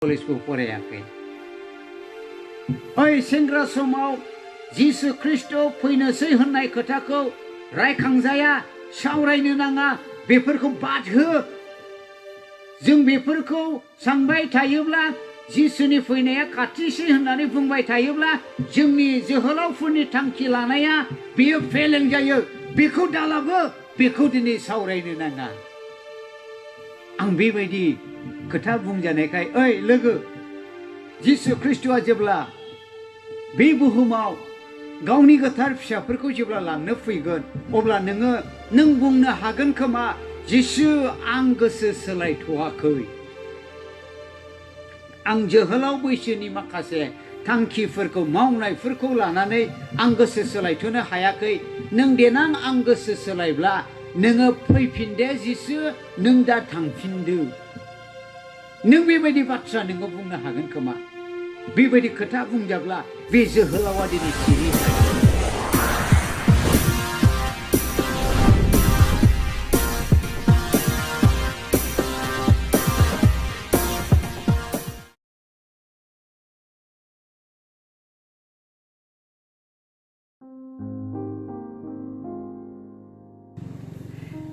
कलेजबो फरायाखै ओइ सेंग्रा समाव जिसु ख्रिस्ट फैनोसै होननाय खोथाखौ रायखांजाया सावरायनो नाङा बेफोरखौ बाद हो जों बेफोरखौ सानबाय थायोब्ला जिसुनि फैनाया खाथिसै होननानै बुंबाय थायोब्ला जोंनि जोहोलावफोरनि थांखि लानाया बेयो फेलें जायो बेखौ दालाबो बेखौ दिनै सावरायनो नाङा आं बेबायदि खोथा बुंजानायखाय ओइ लोगो जिसु ख्रिस्टआ जेब्ला बे बुहुमाव गावनि गोथार फिसाफोरखौ जेब्ला लांनो फैगोन अब्ला नों बुंनो हागोन खोमा जिसु आं गोसो सोलायथ'वाखै आं जोहोलाव बैसोनि माखासे थांखिफोरखौ मावनायफोरखौ लानानै आं गोसो सोलायथ'नो हायाखै नों देनां आं गोसो सोलायब्ला नोङो फैफिनदे जिसु नों दा थांफिनदो नों बेबायदि बाथ्रा नोङो बुंनो हागोन खोमा बेबायदि खोथा बुंजाब्ला बे जोहोलावा दिनै सिरि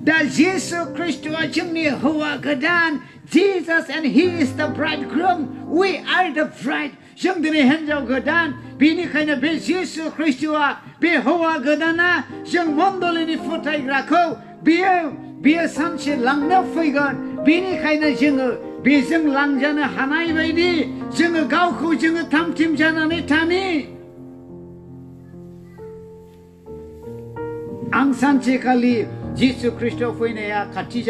दा जिसु ख्रिस्टआ जोंनि हौवा गोदान Jesus and he is the bridegroom we are the bride जों दिनै हिन्जाव गोदान बेनिखायनो बे जिसु ख्रिस्टआ बे हौवा गोदाना जों मण्डलीनि फोथायग्राखौ बियो सानसे लांनो फैगोन बेनिखायनो जोङो बेजों लांजानो हानाय बायदि जोङो गावखौ जोङो थामथिम जानानै थानि आं सानसेखालि जिसु ख्रिस्ट फैनाया खाथि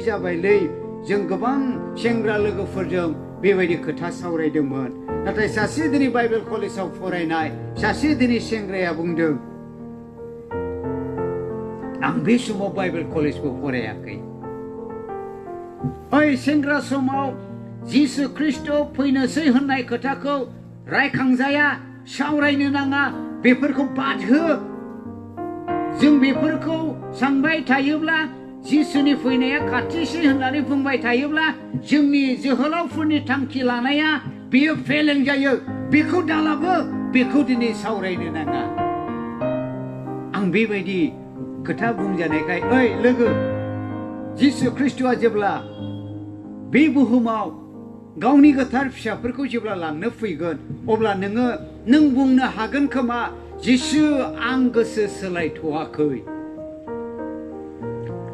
जाबायलै जों गोबां सेंग्रा लोगोफोरजों बेबायदि खोथा सावरायदोंमोन नाथाय सासे दिनै बाइबेल कलेजाव फरायनाय सासे दिनै सेंग्राया बुंदों आं बे समाव बाइबेल कलेजबो फरायाखै ओइ सेंग्रा समाव जिसु ख्रिस्ट फैनोसै होननाय खोथाखौ रायखांजाया सावरायनो नाङा बेफोरखौ बाद हो जों बेफोरखौ सानबाय थायोब्ला जिसुनि फैनाया खाथिसै होननानै बुंबाय थायोब्ला जोंनि जोहोलावफोरनि थांखि लानाया बेयो फेलें जायो बेखौ दालाबो बेखौ दिनै सावरायनो नाङा आं बेबायदि खोथा बुंजानायखाय ओइ लोगो जिसु ख्रिस्टआ जेब्ला बे बुहुमाव गावनि गोथार फिसाफोरखौ जेब्ला लांनो फैगोन अब्ला नों बुंनो हागोन खोमा जिसु आं गोसो सोलायथ'वाखै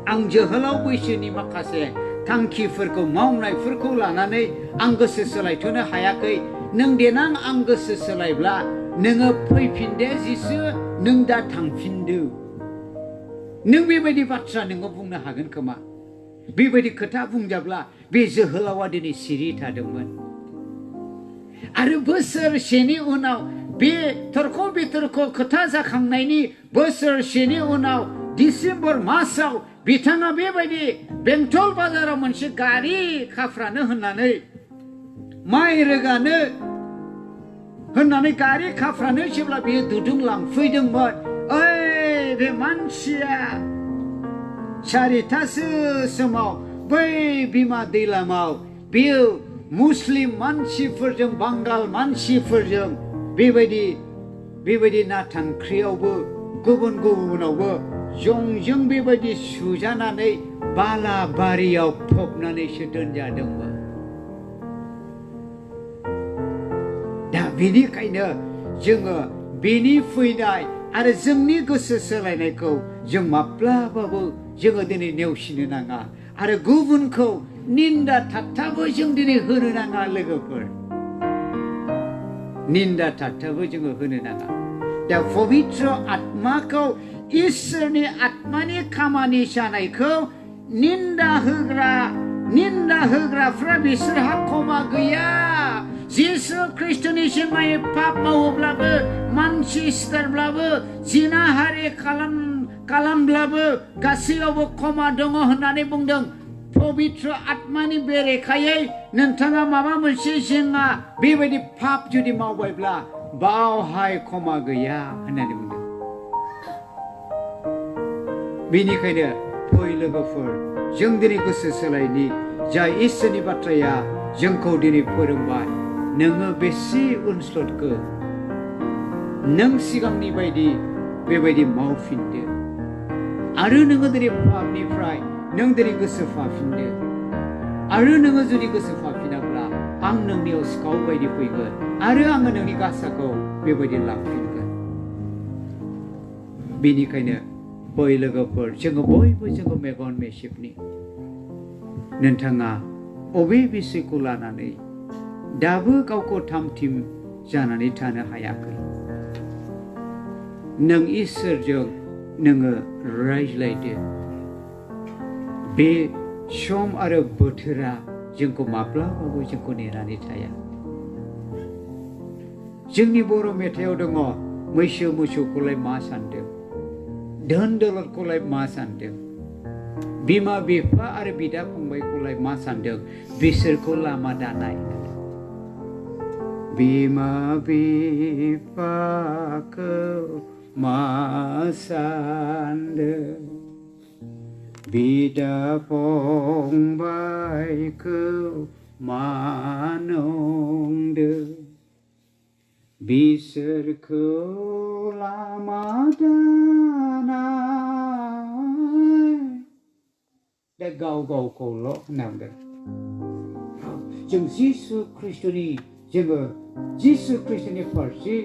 आं जोहोलाव बैसोनि माखासे थांखिफोरखौ मावनायफोरखौ लानानै आं गोसो सोलायथ'नो हायाखै नों देनां आं गोसो सोलायब्ला नोङो फैफिनदे जिसु नों दा थांफिनदो नों बेबायदि बाथ्रा नोङो बुंनो हागोन खोमा बेबायदि खोथा बुंजाब्ला बे जोहोलावा दिनै सिरि थादोंमोन आरो बोसोरसेनि उनाव बे थरख' बिथरख' खोथा जाखांनायनि बोसोरसेनि उनाव डिसेम्बर मासाव बिथाङा बेबायदि बेंटल बाजाराव मोनसे गारि खाफ्रानो होननानै माइ रोगानो होननानै गारि खाफ्रानो जेब्ला बियो दुदुं लांफैदोंमोन ओइ बे मानसिया 4टासो समाव बै बिमा दैलामाव बियो मुस्लिम मानसिफोरजों बांगाल मानसिफोरजों बेबायदि नाथांख्रियावबो गुबुनावबो जंजों बेबायदि सुजानानै बालाबारियाव फबनानैसो दोनजादोंमोन दा बेनिखायनो जोङो बेनि फैनाय आरो जोंनि गोसो सोलायनायखौ जों माब्लाबाबो जोङो दिनै नेवसिनो नाङा आरो गुबुनखौ निन्दा ठाट्टाबो जों दिनै होनो नाङा लोगोफोर निन्दा ठाट्टाबो जोङो होनो नाङा दा पबित्र आत्माखौ इसोरनि आत्मानि खामानि जानायखौ निन्दा होग्राफ्रा बिसोरहा खमा गैया जिसु ख्रिस्टनि सिमाय पाप मावोब्लाबो मानसि सिथारब्लाबो जिनाहारि खालामब्लाबो गासैयावबो खमा दङ होननानै बुंदों पबित्र आत्मानि बेरेखायै नोंथाङा माबा मोनसे जेंना बेबायदि पाप जुदि मावबायब्ला बावहाय खमा गैया होननानै बुंदों बेनिखायनो फै लोगोफोर जों दिनै गोसो सोलायनि जाय इसोरनि बाथ्राया जोंखौ दिनै फोरोंबाय नोङो बेसे उनस्लदखो नों सिगांनि बायदि बेबायदि मावफिनदो आरो नोङो दिनै पापनिफ्राय नों दिनै गोसो फाफिनदो आरो नोङो जुदि गोसो फाफिनाब्ला आं नोंनियाव सिखाव बायदि फैगोन आरो आङो नोंनि गासाखौ बेबायदि लाफिनगोन बेनिखायनो बै लोगोफोर जोङो बयबो जोङो मेगन मेसेबनि नोंथाङा अबे बिसयखौ लानानै दाबो गावखौ थामथिम जानानै थानो हायाखै नों इसोरजों नोङो रायज्लायदो बे सम आरो बोथोरा जोंखौ माब्लाबाबो जोंखौ नेनानै थाया जोंनि बर' मेथाइयाव दङ मैसो मोसौखौलाय मा सानदों धोन दौलतखौलाय मा सानदों बिमा बिफा आरो बिदा फंबायखौलाय मा सानदों बिसोरखौ लामा दानाय बिमा बिफाखौ मा सानदों बिदा फंबायखौ मा नंदों बिसोरखौ लामा दानाय दा गाव गावखौल' होनांगोन जों जिसु ख्रिस्ट'नि फारसे